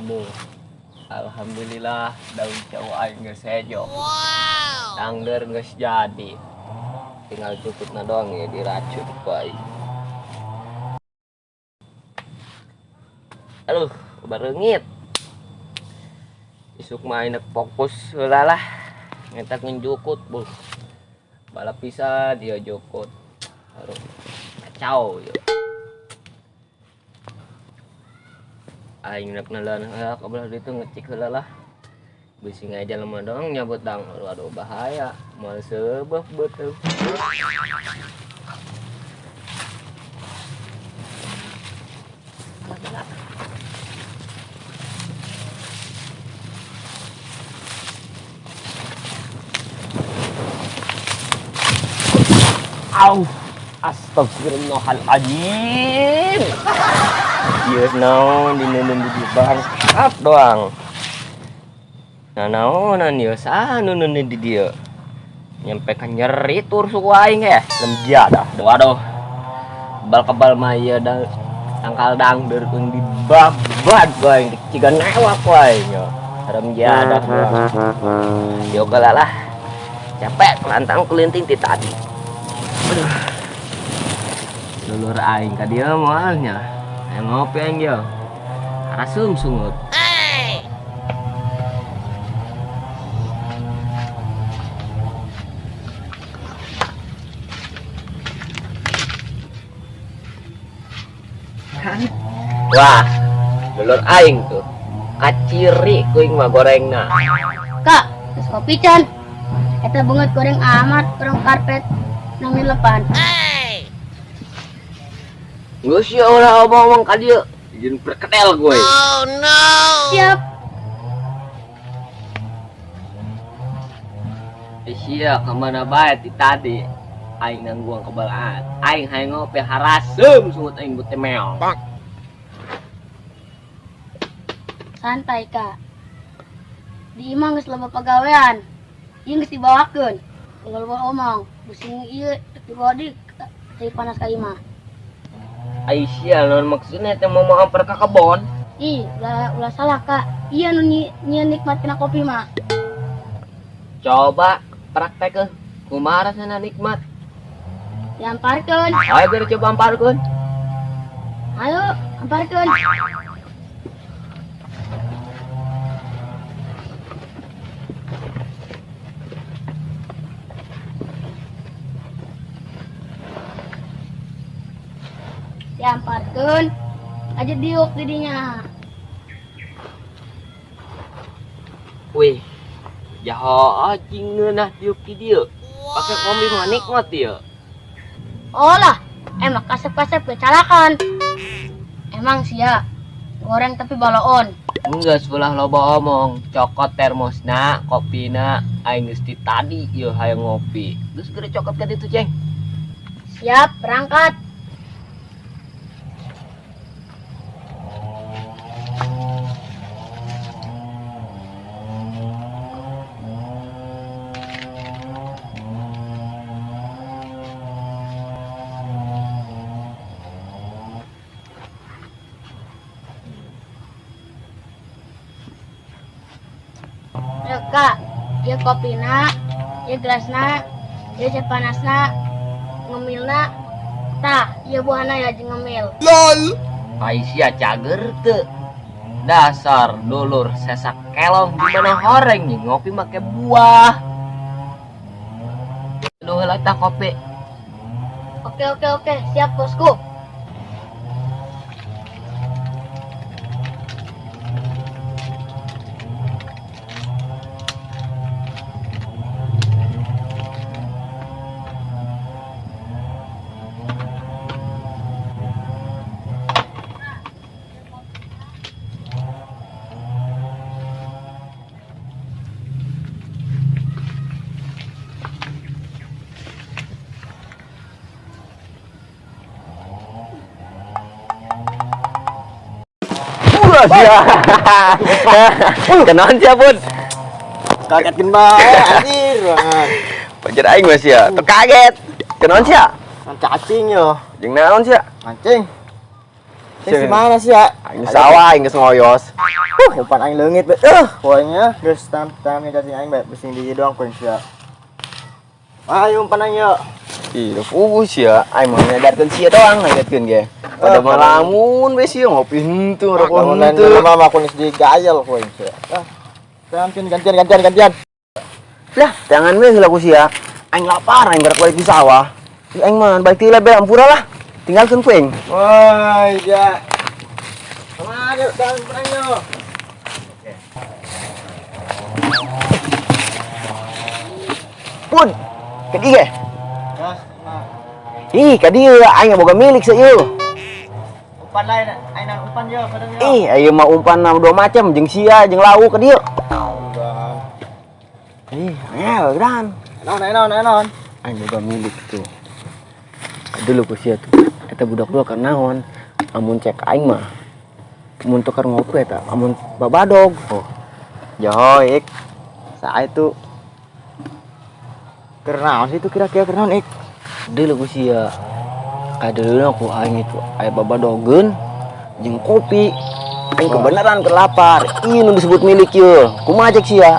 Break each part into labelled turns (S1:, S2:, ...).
S1: Aduh. Alhamdulillah daun cau aing geus hejo. Wow. Dangder geus jadi. Tinggal cukupna doang ya diracun ku aing. Aduh, bareungit. Isuk mah aing fokus heula lah. Ngetak njukut, buh. Balap pisan dia jukut. Aduh, kacau ya. Aing nek nelan heula ka belah ditu ngecik heula lah. Bisi ngaja lemah doang nyabut dang. Aduh, bahaya. Moal seubeuh beuteung. Au, astagfirullahaladzim. Ieu naon dinunun di bangsat doang. Nah, naonan ieu saha nunun di dieu. Nyampe ka nyeri tur suku aing ya. Lemgia dah. Waduh. Kebal-kebal mah ieu da tangkal dangdeur keun dibabat ku aing ciga newak ku aing yo. Remgia dah doang. Yo geula lah. Capek kelantang kelinting ti tadi. Aduh. Lulur aing ka dieu moal nya. Hayang ngopi aing yo. Harasum sungut. Wah, lulur aing tuh. Kaciri kuing mah gorengna.
S2: Kak, geus kopi can. Eta beungeut goreng amat, urang karpet nang nilepan.
S1: Geus ya ulah omong-omong ka dieu. Jeung perkedel gue.
S2: Oh no. Siap.
S1: Sia ka mana bae ti tadi? Aing nangguang kebalaan. Aing hayang ngopi harasem sungut aing bute meong.
S2: Santai, Kak. Di imah geus loba pagawean. Ieu geus dibawakeun. Unggal loba omong, pusing ieu dibawa di cai panas ka imah.
S1: Ai sia naon maksudna teh mau amper ka kebon?
S2: Ih, ulah salah, Kak. Iya nu nyieun nikmat kena kopi mah.
S1: Coba praktekkeun. Kumaha rasana nikmat?
S2: Diamparkeun.
S1: Ayo biar coba amparkeun.
S2: Ayo, amparkeun. Diamparkeun aja diuk didinya.
S1: Wih, jaho anjing ngeunah diuk di dieu. Pake kopi mah nikmat dieu.
S2: Oh lah, emang kasep-kasep kecalakan. Emang sia goreng tapi baloon.
S1: Enggak sebelah loba omong, cokot termosna, kopina, aing geus ti tadi ieu hayang ngopi. Geus geura cokot ka ditu, Ceng.
S2: Siap, berangkat. Ya, Kak, ya kopina, ya gelasna, ya teh panasna, ngemilna, tah, ya buahna ya jeung ngemil.
S1: LOL. Aisyah cager teu. Dasar dulur sesak kelong gimana horeng nih ngopi make buah. Aduh heula tah kopi.
S2: Oke, oke, oke, siap bosku.
S1: Kenaon sia, Bun?
S3: Kagetkeun bae anjir.
S1: Pajar aing mah sia, teu kaget. Kenaon sia?
S3: Cacing yo.
S1: Jeung naon sia?
S3: Mancing. Cing di mana sia?
S1: Aing sawah, aing geus ngoyos.
S3: Umpan aing leungit be. Poinnya geus tangan cacing aing be bising di doang poin sia. Ayo umpan aing yo.
S1: Ih, udah pugus ya. Aing mah nyadarkeun sia doang ngaingetkeun ge. Pada malamun we sia ngopi henteu ngerokok
S3: Lamun lain
S1: henteu.
S3: mah aku geus digayel poin sia. Ah. Gantian gantian gantian gantian.
S1: Lah, jangan we heula ku sia. Aing lapar, aing gerak balik di sawah. Ih, aing mah balik ti lebe ampura lah. Tinggalkeun ku aing.
S3: Woi, dia. Kemana yuk, jangan umpan aing yo.
S1: Pun. Ka dieu ge.
S3: Gas, mah.
S1: Ih, ka dieu aing boga milik sia ieu.
S3: Umpan lain, aing nang umpan yo, kadang yo.
S1: Ih, ayeuna mah umpan dua macam jeung sia jeung lauk ka dieu. Ih, angel geran.
S3: Naon, naon, naon.
S1: Aing boga milik tuh. Dulu ku sia tuh. Eta budak dua keur naon? Amun cek aing mah. Mun tukar ngopi eta, amun babadog.
S3: Oh. Joho, ik. Saat itu keur naon sih itu kira-kira keur naon, ik?
S1: Dulu ku sia. Kadeuleuna ku aing itu aya babadogeun jeung kopi. Aing kebenaran keur lapar. Ieu nu disebut milik ieu. Kumaha cek sia?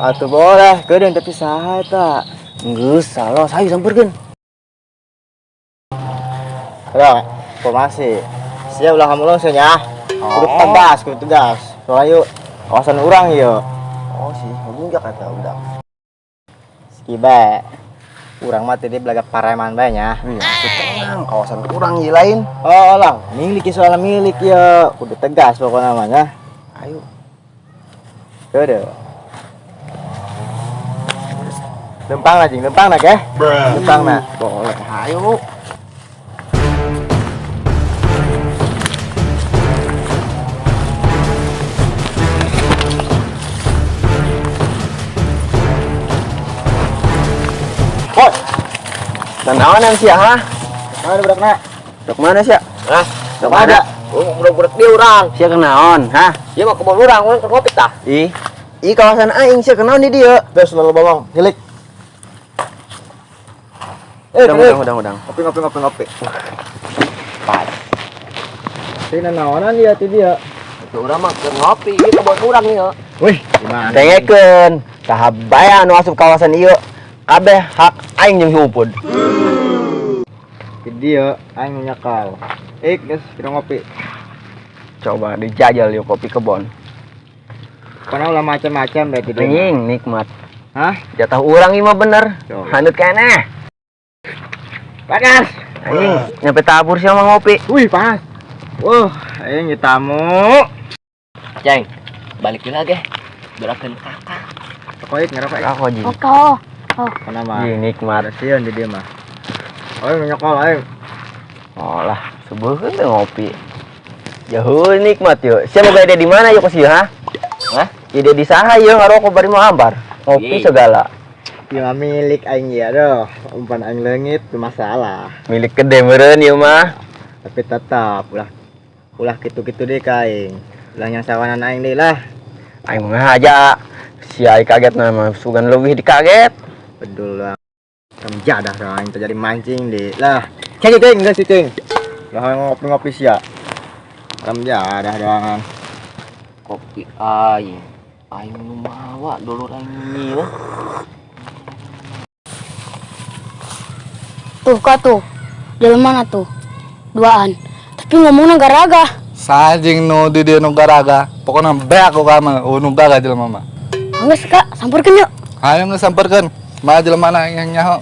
S3: Atuh boleh, keudeung tapi saha eta?
S1: Geus salah, sayu sampeurkeun.
S3: Ayo, formasi. Siap lah kamu langsung ya. Kudu tegas, kudu tegas. Soalnya yuk, kawasan urang yuk.
S1: Oh sih, ngebunjak eta udah.
S3: Skiba. Urang mah tadi belaga pareman bae nya.
S1: Iya, atuh tenang, kawasan urang ieu lain.
S3: Oh lah, milik soalnya milik ya. Kudu tegas pokoknya namanya.
S1: Ayo.
S3: Kudu. Lempang lah, jing, lempang lah, ke? Lempang nah.
S1: Boleh, ayo.
S3: Woi,
S1: Dan naonan sia ha?
S3: mana budak na?
S1: Dok mana sia?
S4: Hah?
S1: Dok mana?
S4: Oh, budak-budak dia urang.
S1: Sia kenaon, ha?
S4: Dia mah kebon urang, urang keur ngopi tah.
S1: Ih, ih kawasan aing sia kenaon di dieu.
S3: Terus lalu bawang, milik. Eh,
S1: Udang,
S3: milik.
S1: udang, udang, udang.
S3: Ngopi, ngopi, ngopi, ngopi.
S1: Pat.
S3: Ini naonan dia tuh dia.
S4: Itu urang mah keur ngopi, ieu kebon urang ieu.
S3: Wih, gimana?
S1: Dengekeun, saha bae anu asup kawasan ieu, kabeh hak aing jeung si Upud.
S3: Di dia, aing nyakal. Eh, guys, kita ngopi.
S1: Coba dijajal yuk kopi kebon.
S3: Karena ulah macam-macam berarti dia.
S1: Anjing nikmat.
S3: Hah?
S1: Jatah urang ieu mah bener.
S3: Coba.
S1: Handut keneh.
S3: Panas.
S1: Anjing, nyampe tabur sih sama ngopi.
S3: Wih, panas. Wah, aing tamu.
S4: Ceng, balik heula ge. Berakeun kakak.
S3: Pokoknya ngerokok ik.
S1: Aku anjing.
S2: Oke. Oh.
S3: Kenapa?
S1: Ih, nikmat.
S3: Kasihan di dia mah. Aing nyokol aing.
S1: Oh lah, sebuah teh ngopi. Jauh nikmat yuk. Siapa gak ada di mana yuk sih ha?
S4: Hah?
S1: Ide di saha yuk ngarokok bari mau ambar. Ngopi
S4: Iya.
S1: segala.
S3: Ya milik aing ya doh. Umpan aing leungit itu masalah.
S1: Milik gede meureun ieu mah.
S3: Tapi tetap ulah ulah gitu-gitu deh ka aing. Ulah yang sawanan aing deh lah.
S1: Aing mah aja. Si aing kaget nama sugan leuwih dikaget.
S3: Bedul lah. Kamu jadah dah aing terjadi mancing deh lah. Ceng ceng geus ceng. Lah ngopi-ngopi sia. Kamu jadah doangan.
S4: Kopi aing. Aing nu mawa dulur aing nyieun.
S2: Tuh kak tuh. Jalan mana tuh? Duaan. Tapi ngomongnya garaga.
S5: Sajing nu di dieu nu garaga. Pokoknya beak ku kamu, nu gaga jelema mah.
S2: Angges kak, samperkeun yuk.
S5: Ayo geus samperkeun. Mana jelema na yang nyaho.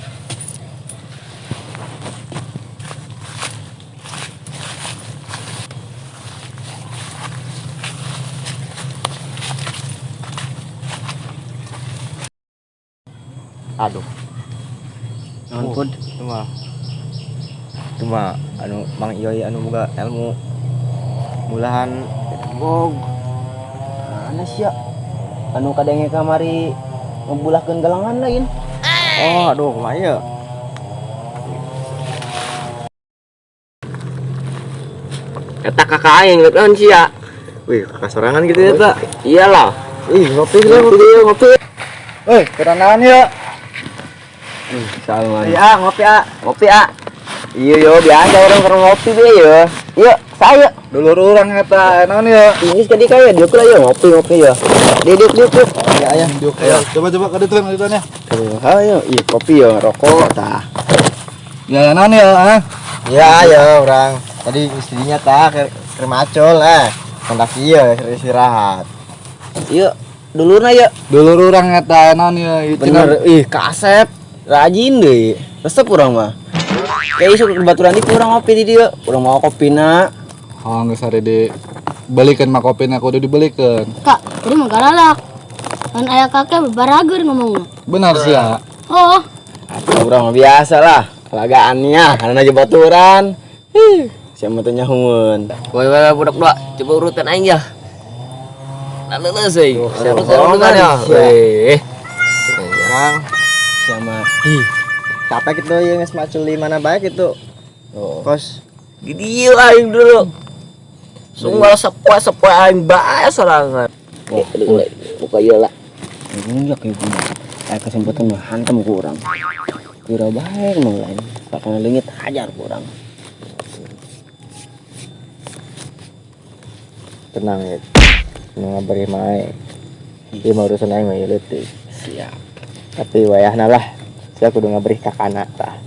S3: Aduh.
S1: Naon pun?
S3: Itu mah. Itu mah anu Mang Ioi anu boga ilmu mulahan
S1: Gog. Mana sih ya? Anu kadangnya kamari ngebulahkeun galangan lain.
S3: Oh, aduh, kumaha ieu?
S4: Eta kakak aing rek naon sia?
S3: Wih, kakak sorangan gitu ya, Pak.
S4: Iyalah.
S3: Ih, ngopi lah,
S4: Ngopi ngopi.
S3: Woi, kenalan yuk.
S1: Salman.
S3: Iya, ngopi, ah.
S1: Ngopi ah. Iya yo biasa orang keur ngopi be yo. Yuk, saya.
S5: Dulur urang eta, naon ya?
S1: Ini sekali kaya dia kula ya ngopi-ngopi ya. Diuk diuk diuk.
S3: Ya ya.
S5: Ayo, coba coba ka ditu ka ditu nya.
S1: Tuh, ayo, iya kopi ya, rokok tah.
S5: Ya naon ya, ah?
S3: Ya ya orang. Tadi istrinya tak ke macul eh. Kontak iya istirahat.
S1: Iya, dulurna ya.
S5: Dulur urang eta naon ya? Ieu
S1: Bener, ih kasep. Rajin deh. Resep urang mah. Kayak isu kebaturan di kurang ngopi di dia. Urang mau kopina.
S5: Oh, geus hari dibelikeun mah kopina kudu dibelikeun.
S2: Kak, tadi mah garalak. Kan ayah kakek baragur ngomongnya.
S5: Benar sih ya.
S2: Oh,
S1: Atuh urang mah biasa lah. Lagaannya karena aja baturan. Ih, siapa teh nyahueun.
S4: Woi woi budak dua, coba urutan aing ya. Nah leuleus euy. Siapa
S1: bohongan
S4: urutan ya?
S1: sia.
S4: Weh.
S3: Orang
S1: Siapa?
S3: ih capek gitu ya geus macul di mana baik itu.
S1: Oh.
S3: Kos
S4: Di dieu aing dulu. Sungguh sepoe-sepoe aing bae sorangan.
S1: Oh,
S4: Buka ieu lah.
S1: Ini ya kayak gini. Kayak kesempatan mah hantam ku urang. Kira baik mah lain. Pakana leungit hajar ku urang.
S3: Tenang ya. Nu ngabari mah. Ieu mah urusan aing mah ieu leutik.
S1: Siap.
S3: Tapi wayahna lah. Sia kudu ngaberi kakana tah.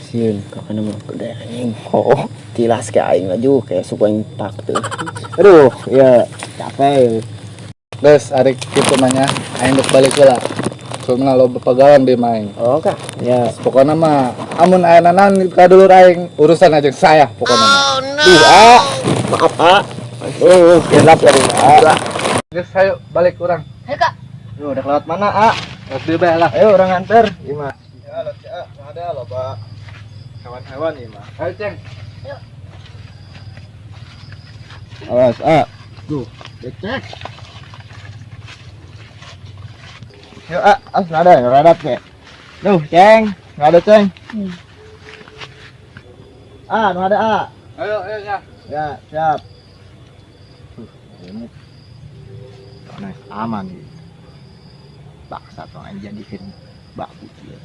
S1: Sieun kakana mah gede anjing.
S3: Oh.
S1: Tilas ke aing laju kayak suku aing pak tuh.
S3: Aduh, ya capek.
S5: Geus ari kitu mah nya, aing geus balik heula. Soalna loba pagawean di main.
S1: Oh kak.
S3: Ya,
S5: Pokoknya mah amun aya naon ka dulur aing urusan aja saya pokoknya mah.
S1: Duh, ah. Maaf, ah. Oh, gelap tadi, ah.
S5: Geus ayo balik urang.
S2: Ayo kak.
S3: Lu udah kelewat mana, A?
S5: Geus dieu bae lah.
S3: Ayo orang nganter. Iya mah. Ya, lot ya, ada loba hewan-hewan ieu mah.
S5: Ayo ceng.
S3: Awas, A. Tuh, becek. Yuk, A, as nggak ada, nggak ada, Cek. Duh, Ceng, nggak ada, Ceng. A, nggak ada, A.
S5: Ayo ayo ya.
S3: Ya, siap. Tuh, ini. Nice, aman nih. Baksa tuh yang jadikan bagus ya.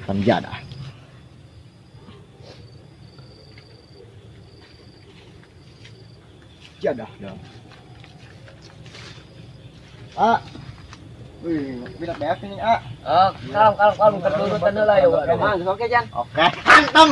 S3: Penjadah. Jadah dong. Ah. Wih, bila beak ini, ah.
S4: Oh, kalem kalem kalem keturutan heula ya.
S1: Oke, Jan.
S3: Oke, hantam.